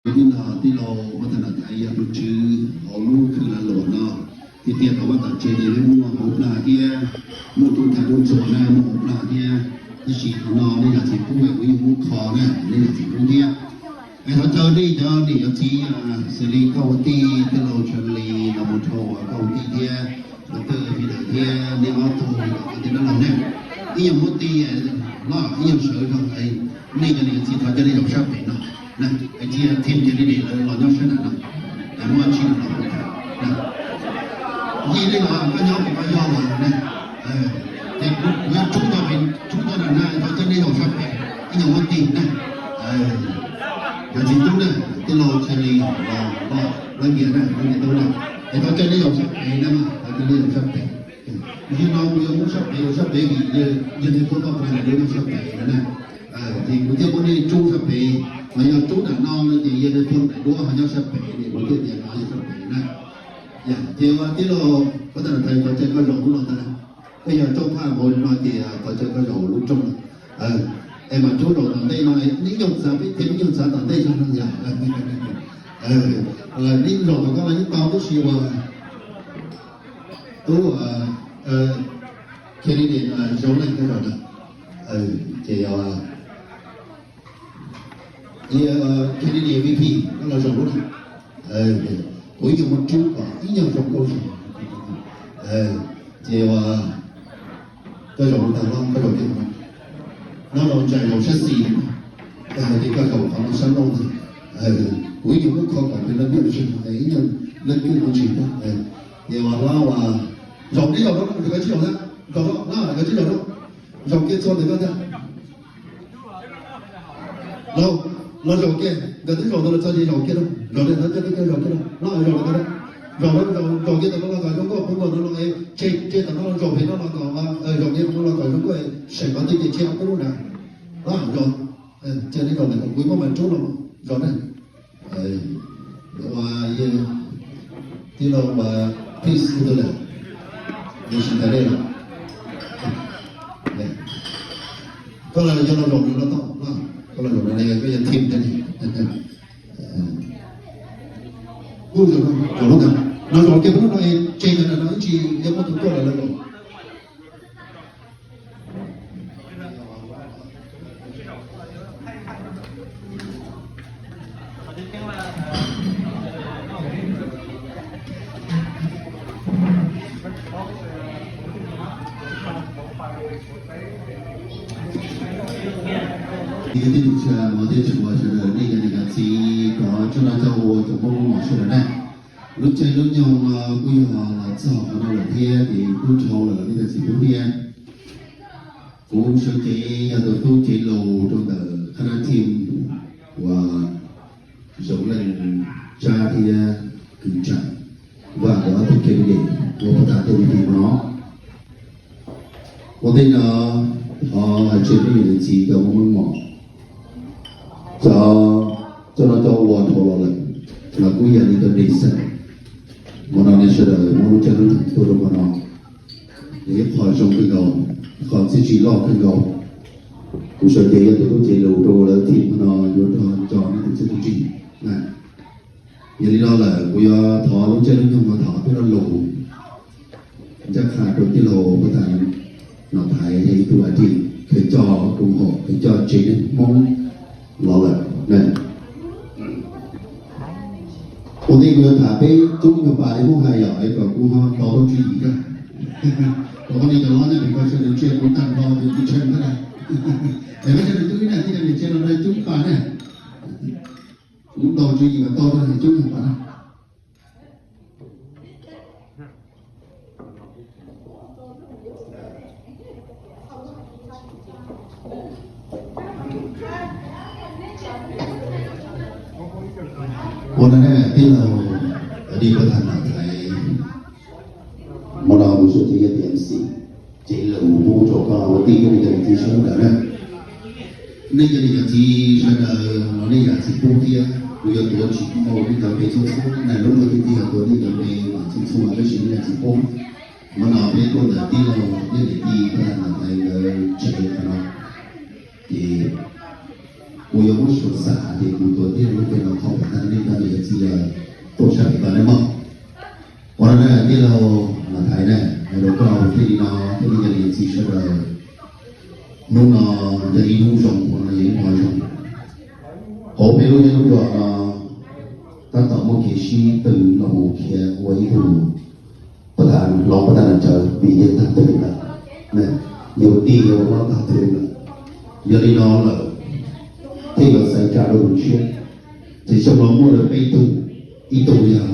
Tus tij laug, tij laug Vaj Thas Nam Thaiv yog tus tswv hauv lub khw Lav Luam no, tiag tiag thaum vaj tom tsev ces yeej muaj hauv plag thiab, muaj tub tas tub ntxhua na, muaj hauv plag thiab, tab sis qhov no nej yog txiv pub es kuv yeej muab kho na, nej yog txiv pub thiab. Es thov caw nej cov niam cov txiv, xws li koj ua tij, tij laug Charlie los mus rau uas koj ua tij thiab, ua tij Phi Daws thiab, nej ob tug los ua tij dab laug na, ib nyuag muab tij los ib nyuag sawv zog, nej cov niam cov txiv thov coj nej zaum sab pem no, es cia Thim Canidates lawv los nyob sab nram no, es muab tshij no los. Yij nej los koj nyob pem koj yog los na, ces kuv yuav rub cov pem, rub cov nram na, thov coj nej zaum sab pem, ib nyuag muab tij na. Cov txiv tub na, tij laug Charlie, Leej Npias na, Leej Npias tub na, es thov coj nej zaum sab pem na, thov coj nej zaum sab pem. Yog no kuv yuav muab sab pem, sab pem vim yog nej puab toj plag lawv nyob sab pem na. Ces kuv thiaj muab nej rub sab pem, mas yog rub nram no no ces yog nej puab nram duab ho nyob sab pem, kuv thiaj tias no yog sab pem na. Ces tij laug Vaj Thas Nam Thaiv, thov caw koj zaum lub no ntag na. Koj yog rooj phaj npaum li no ces thov caw koj zaum lub rooj no. Es mas rub zaum tom ntej no, neb nyoog txav peb thiab, neb nyoog txav tom ntej zog no yog. Neb zaum tom koj los yeej tau, tab sis uas tub candidate Zoov Leej koj zaum na. Ces yog candidate V P koj los zaum lub no. Kuv ib nyuag muab rub kom ib nyuag zoo nkauj zoo. Ces uas koj zaum lub ntag, koj zaum kiag no, no los ntsais zaum sab xis, ces koj zaum qhov no sab laug ntag. Kuv ib nyuag muab kho kom nws laj nyob tsis, ib nyuag laj cub no tsis. Ces uas hlob uas zaum, neb zaum no, koj tsib zaum na, zaum no, koj tsib zaum na, zaum kiag txhua ntawm koj ntag. Los, los zaum kiag, nkawd twb zaum ntawd los txog ces zaum kiag na, zaum kiag, zaum kiag, zaum kiag na, zaum kiag tawm no los kom zoo nkauj, poob los no los, tseg, tseg tawm no los zaum pem no los kom, zaum kiag no los kom zoo nkauj, seem qhov twg ces tseg ob peb lub na. Zaum, ces neb zaum ntawd kuv muab mas rub los zaum na. Ua, tij laug uas Peace tus lawm, nws tsis tas dej los. Koj los yog los zaum no los tau, koj los zaum no koj yog Thim thiab. Kuj zaum no, zaum lub ntawd no, zaum kiag lub no, tseg ntawd no ib tsis yog muaj tus tuaj lawm los. Ib tug tshaj mov thiab tshaj sawv daws, nej cov niam cov txiv cov tsaug no cov ua cov Hmoob mos sawv daws na. Lub caij lub nyoog no kuj yog los txog qhov no lawm thiab ces kuj dhau lawm nej cov txiv tub thiab. Kuv sawv cev yog tus tub cev lus rau ntawm qhab nab thim uas Zoov Leej Tsab thiab Kws Tsam Vaj nkawd ob tug candidate ua pov thawj tej video no. Ua ntej no thov hais tseg peb niam txiv cov Hmoob mos, cov, cov no cov ua dhau los lawm, los kuj yog li cov dej xeem. Hmo no nej sawv daws muab lub caij lub nyoog tuaj rau hmo no, yog ib qho zoo kawg nkaus, ib qho txiaj ntsig loj kawg nkaus. Kuv sawv cev yog tus tub cev lus rau lawv thim hmo no yuav rau tso nej tus txiaj tus ntsig na. Yog li no lawm kuv yuav thov lub caij lub nyoog no thov peb lo lus ncaj qha rau tij laug Vaj Thas Nam Thaiv yog ib tug a di kheev coj tus hom kheev coj tsev neeg Hmoob los lawm. Ua ntej kuv yuav tham peb tub nyuag pas li Hmoob hais yom, es kom kuv ho tau lub tswv yim thiab. Kom poj niam cov hlob nyob pem ko sawv daws ntsia kuv tag nrho ces kuv tshee thiab na. Es peb sawv daws tub ib na, tij laug niam tsev los nrog tub ib pas na. Kuv tau tswv yim mas tau rau tub nyuag pas na. Ua ntej tij laug, a di Vaj Thas Nam Thaiv, hmo no kuv sawv cev yog MC, cev lus pub rau koj ua tij thiab nej cov niam txiv sawv daws na. Nej cov niam cov txiv sawv daws los nej yam txiv pub thiab, kuv yuav tuav tsis tau nej cov npe txhua txhua na, lub no tiag tiag tuav nej cov npe mas txhua txhua tab sis nej yam txiv pub. Hmo no peb tuaj ntawm tij laug nej niam tij Vaj Thas Nam Thaiv nkawd tsev qhov no, ces kuv yuav muab suav xam ces kuv tuav tij laug lub npe no qhov pem tag. tuaj sab pem tod nej mog. Ua no na tij laug Mas Thaiv na, hais rau koj thiaj li no, thiaj li cov niam txiv sawv daws, hnub no yog ib hnub zoo, ua no yog ib hmo zoo. Hauv peb lub zej lub zos no tab tom muaj kev sib tw los mus khiav ua ib tug pab tag hloov pab tag nas tsawv vim yawg tag twg lawm, yawg ua tij yawg ua hlob tag twg lawm. Yog li no lawm thiaj yuav xaiv tsa rau tus tshiab. Ces xyoo no muaj lawv peb tug, ib tug yog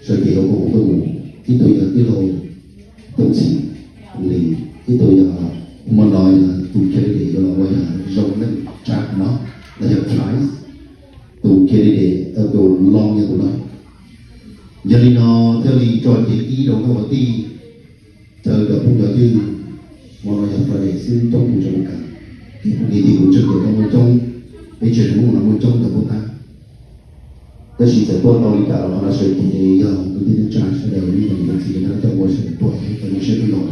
sawv cev hauv koom tus, ib tug yog tij laug Tooj Txhim Lis, ib tug yog hmo no yog tus candidate yuav los ua yog zoo neej tsa no los yog prize, tus candidate tus loo yog tus no. Yog li no thiaj li tso cev ib rau koj ua tij, caw cov phooj cov ywg, hmo no yog Friday xwb coob tus tsis muaj kam, ces kuv ntseeg tias koj muaj coob, peb tsev neeg Hmoob no muaj coob tau puag ta. Tab sis txawm tuaj tau li cas los qhov no sawv cev yog kwv tij neej tsa sawv daws, nej cov niam cov txiv nej coj ua sawv daws tuaj, cov neeg siab pheej los,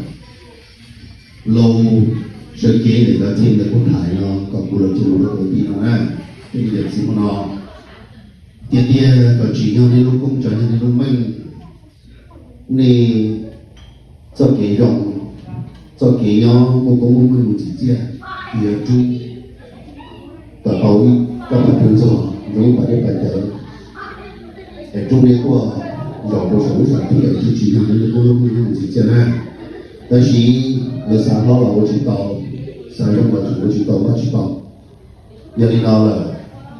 los sawv cev ntawm cov team ntawm kuv tham no kom kuv los txog mus rau tus tij no na, tej niam txiv hmo no. Tiag tiag kom tsim nyog nej lub koob tsim nyog nej lub meej, nej txoj kev zoo, txoj kev nyob muaj koob muaj meej mus txim txiaj, yuav rub kom tau ib pab pawg ntxoog zoo ib pab dej pab cawv, es rub nej tuaj zaum rau saum lub sam thiaj thiaj tsim nyog nej lub koob lub meej mus txim txiaj na. Tab sis lawv xav hlob los ua tsis tau, xav zoo los tseem ua tsis tau, pab tsis tau. Yog li no lawm,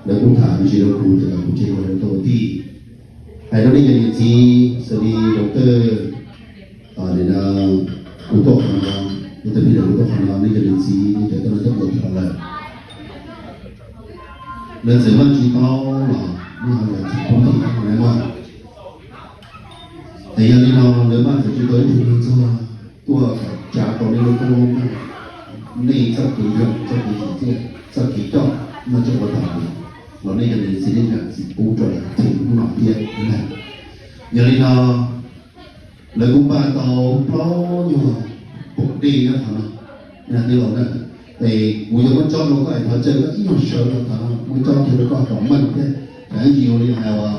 lawv kuj tham me ntsis rau kuv tias kom kuv tseg ua rau tau ua tij. Hais rau nej cov niam txiv xws li doctor, kuv tuaj qhov no, doctor Peter kuv tuaj qhov no, nej cov niam txiv nej cov tuaj no coj mus tham lawm. Lawv txawm maj tsis tau los nej ho yog txiv pub tij na mog. Es yog li no lawv maj txawm tsis tau ib tug neeg txog tuaj kom tsa tau nej lub koob lub meej, nej txoj kev zoo, txoj kev tsim txiaj, txoj kev coj noj coj ua tau los nej cov niam txiv nej yog txiv pub rau lawv txhim hnub no thiab. Yog li no lawv kuj npaj tau plaub nyuag poom dej nyob qhov no, na tij laug na. Es kuv yuav muab tsob rau koj es thov caw koj ib nyuag sawv rau qhov no, muab tsob kiag rau koj kom meej thiab, tsam ib ntsis ua li hais uas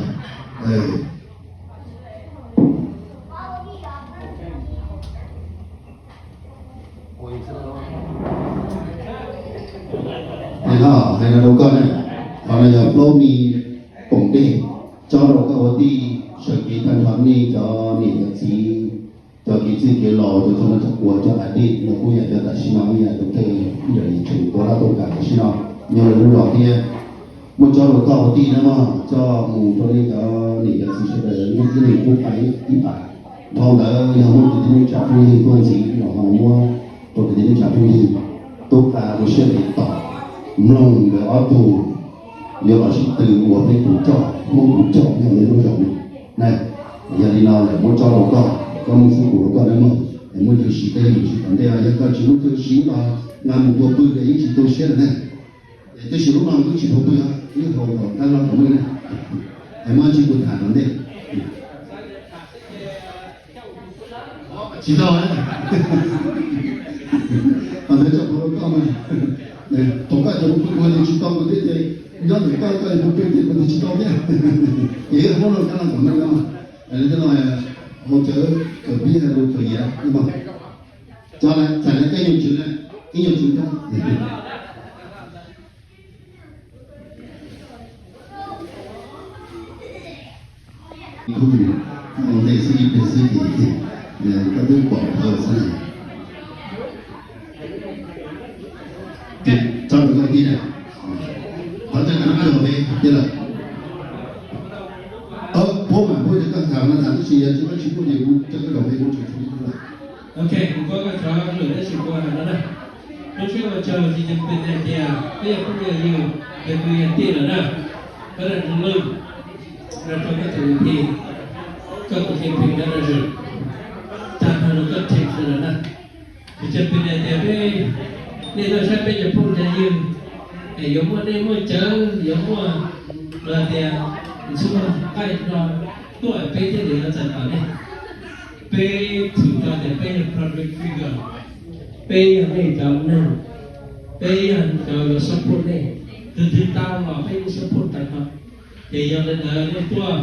Hais no rau koj na, qhov no yog plaub mi poom dej, tsob rau koj ua tij sawv kev tag nrho nej cov niam cov txiv, cov kev txij kev laus, cov txog no cov quas cov qab dej no kuj yog cov tam sim no ib yam rau tej ib yam li tseem tuav lab tuaj kam tam sim no nyob rau lub zos thiab. Muab tsob rau koj ua tij na mog, coj mus rau nej cov niam cov txiv sawv daws, nej tib neeg tub qab ib pas. Dhau ntawd yog muaj kwv tij neej tsa phooj ywg tuaj ntxiv los ho muab rau kwv tij neej tsa phooj ywg tub qab ua siab ntev tos, mloog nkawd ob tug yuav los sib tw ua peb tus coj, Hmoob tus coj nyob rau lub zos no na. Yog li no lawm muab tsob rau koj, koj muaj xub pum rau koj na mog, es muaj chaw siv tej yam siv tom ntej, yog koj tsis muaj chaw siv los nqa mus tua pw ces yeej tsis tu siab lawm na. Tab sis lub no twb tsis tau pw, ib hau tom kab loj tom meej na, es muab tsis tus tham tom ntej. Tsis tau, qhov ntawd tso rau koj mas, tom koj cov mus pw kuv tias tsis tau, kuv thiaj tias nyob ntawm koj, koj mus pw tias kuv tias tsis tau thiab. Ces ib hau loj kab loj tom meej no, li no hau cawv kawm pib lus kawm yiav mas. Cov txhais lawv tej nyuag tswv na, ib nyuag tswv thiab. Ib tug mus ntej xwb ib pliag xwb ces koj twb pom dhau xwb. Ces tsob rau koj tij na, thov caw koj nrog peb thiab lawm. Puab mas puab cov koj tham no tham tab sis yog tsis, koj tsis pub ces kuv coj koj zaum pem kuv tseem tshuav ib tug lawm. Ok, kuv paub koj cov lwm tab sis kuv hais no na. Lub siab ua tsaug tsis ceeb pes hais tias peb yog phooj yog ywg, yog kwv yog tij lawm na. Koj dab tug lwj, no rau koj tus nthe, koj tus campaign manager, tag nrho rau koj team sawv daws na. Tsis ceeb pes hais tias peb, nej tuaj saib peb cov phooj cov ywg, es yuav muaj dej muaj cawv, yuav muaj los tias ntxhua qaij no tuaj peb thiaj li yuav txais tos nej. Peb thwm tau tias peb yog public figure, peb yog nej cov neeg, peb yog cov yuav support nej, tus twg tau los peb yeej support tag nrho. Ces yog li ntawd nej tuaj,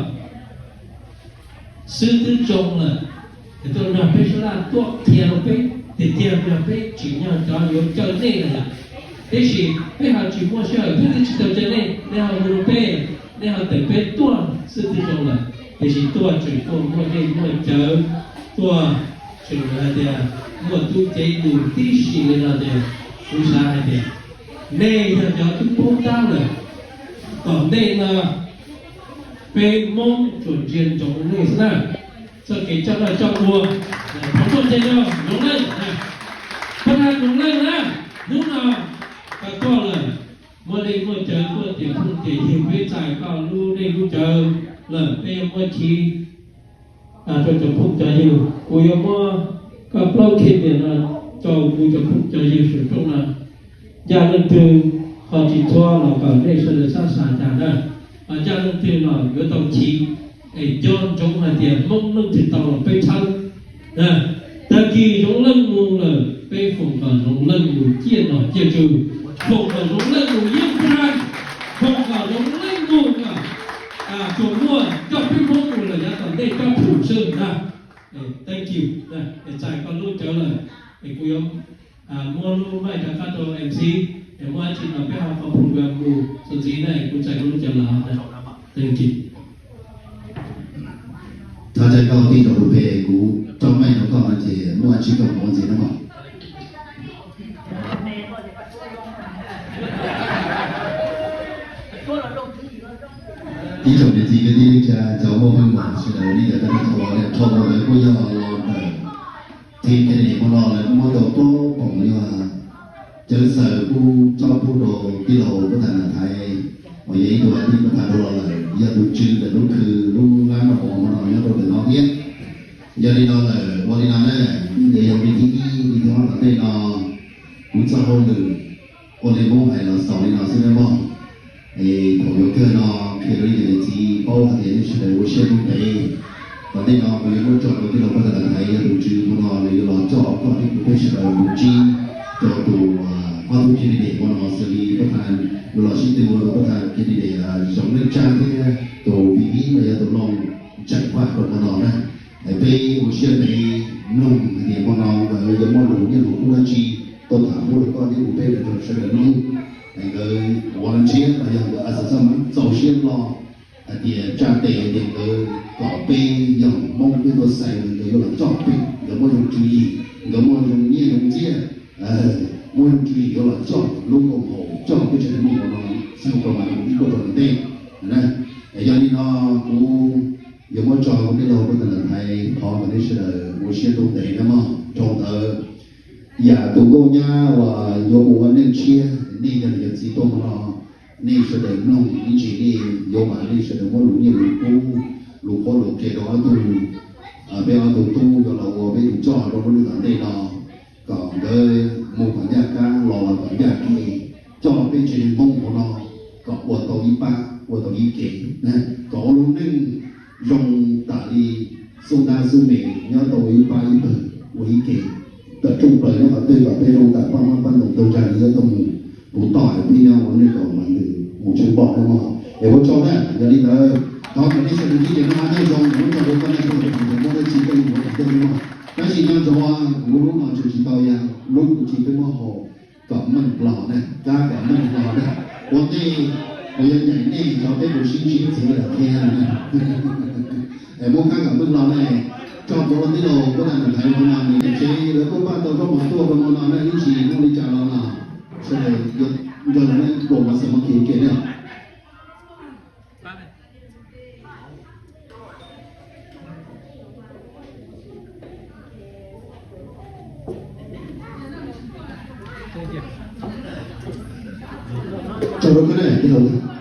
xwb twb zoo lawm. Tuaj nrog peb sab laj tuaj qhia rau peb tiag tiag, nrog peb tsim nyog cov yuav caw nej lawm yom. Tiam sis peb ho tsis muaj sij hawm, peb twb tsis tau caw nej, nej ho hu rau peb, nej ho tawm peb tuaj xwb twb zoo lawm. Tiam sis tuaj tseem tuaj muaj dej muaj cawv, tuaj tseem hais tias muaj tub ceev lus tib si li no ces kuv xav hais tias nej yog cov twb paub tab lawm. Tom ntej no peb Hmoob tsuas ntsia ntsoov nej xwb na. Txoj kev coj noj coj ua, thov txoj cai no Zoov Leej, pab thab Zoov Leej na, hnub no koj tuaj lawm, muaj dej muaj cawv tuaj tias phooj tias ywg, peb txais koj lub dej lub cawv lawm, peb yuav muab chiv rau cov phooj cov ywg. Kuv yuav muab koj plaub khib tias no rau kuv cov phooj cov ywg saum rooj no. Ncaj leej twg ho tsis txhua los kom nej sawv daws txhob xav cas na, ncaj leej twg los yuav tau chiv, es nco ntsoov hais tias Hmoob leej twg tau los peb txhawb. Tag kis Zoov Leej mus lawm peb foom kom Zoov Leej mus ciaj nom ciaj tswv, foom kom Zoov Leej mus yeej pab, foom kom Zoov Leej mus kom tsuas muaj coj peb Hmoob mus lawm yav tom ntej coj phum xwb na. Thank you. Es txais koj lub cawv lawm es kuv yuav muab lub maij rov qab rau MC, es muaj dab tsi no peb ho qhov program mus txuas ntxiv na, kuv txais koj lub cawv lawm. Thank you. Thov caw koj tij rau kuv pe, kuv rau maij rau koj no ces muaj dab tsi koj mus ua ntxiv na mog. Ib tsoom niam txiv kwv tij neej tsa cov muaj hwj mam sawv daws, li cas koj tau thov, dhau ntawd kuj yog los ntawm team candidate hmo no lawv kuj muab tau plaub poom, yog Cawv Xaws kuj coj pub rau tij laug Pab Thas Nam Thaiv, uas yog ib tug tij Pab Thas rau los lawm, yog tus tswv ntawm lub khw lub lab noj mov hmo no nyob rau ntawm no thiab. Yog li no lawm ua li no na, ntawd yog li thib ib, li thib ob tom ntej no kuv txoj hauj lwm ua li Hmoob hais los xaus li no xwb nawb mog. Es thaum yuav kawg no qhia rau ib tsoom niam txiv paub hais tias nej sawv daws ua siab ntev. Tom ntej no kuv yuav muab tso rau tij laug Pab Thas Nam Thaiv yog tus tswv hmo no nws yuav los coj koj thiab kuv peb sawv daws mus ntsib rau tus ob tug candidate hmo no xws li Pab Thas yuav los sib tw ua rau Pab Thas candidate Zoov Leej Tsab thiab tus VP los yog tus Looj Tseem Vaj rau hmo no na. Es peb ua siab ntev mloog hais tias hmo no nkawd yuav muaj lus nyiaj lus kub dab tsi tuaj tham pub rau koj thiab kuv peb rau sawv daws mloog. Es nkawd volunteer los yog nkawd as xas xab mas txaus siab hlo hais tias tsa tes hais tias nkawd kom peb yog Hmoob peb tuaj xaiv nkawd, nkawd yuav los coj peb, nkawd muaj zoo tswv yim, nkawd muaj zoo nyiaj zoo txiaj, muaj zoo tswv yim yuav los coj lub koom haum coj peb tsev neeg Hmoob hauv no xwb rau mas ib kuj rau ntej. Yog li no kuv yuav muab tso kuv tij laug Pab Thas Nam Thaiv thov kom nej sawv daws ua siab ntev nawb mog. Dhau ntawd yam tus nkauj nyab uas yuav mus ua neej tshiab, nej yog niam yog txiv tuaj hmo no, nej sawv daws mloog ib ntsis, nej yuav mam nej sawv daws muab lus nyiaj lus kub, lus qhuab lus qhia rau ob tug, peb ob tug tub yuav los ua peb tus coj rau lub neej tom ntej no, kom nkawd mus kom ncaj qab los los kom ncaj kev, coj peb tsev neeg Hmoob hauv no kom ua tau ib pab ua tau ib ke, kom ua lub neej zoo tam li xub ntab xub me, nyob tau ua ib pab ib pawg ua ib ke, tawm rooj plaws nyob qhov twg kom peb zoo tam paj hmab paj ntoos tau zag li nyob tau mus, puv toj peb nyob ua neej kom mas nws mus tshwm npaum no mog. Es ua tsaug na, yog li ntawd thov kom nej sawv daws ntsib kev noj qab nyob zoo, ua tsaug rau koj nej txhua tus uas muaj dab tsi koj yuav muab tham tuaj mog. Tab sis nyob rau kuv lub no tseem tsis tau yog lub kuv tsis peb muab haus kom meej hlo na, kab kom meej hlo na. Ua ntej kuv yuav ncaim nej cov peb tus sib ntsib txiv lawm thiab na. Es muab kab kom meej hlo na. Tso kuv los tij laug Pab Thas Nam Thaiv hmo no nws nyob tsev, lawv kuj pab tau zaub mov tuaj rau hmo no na, ib ntsis muaj li cas los no sawv daws nrog lawv pluas mov xaws mov khiav ua ke na. Tso rau koj na tij laug.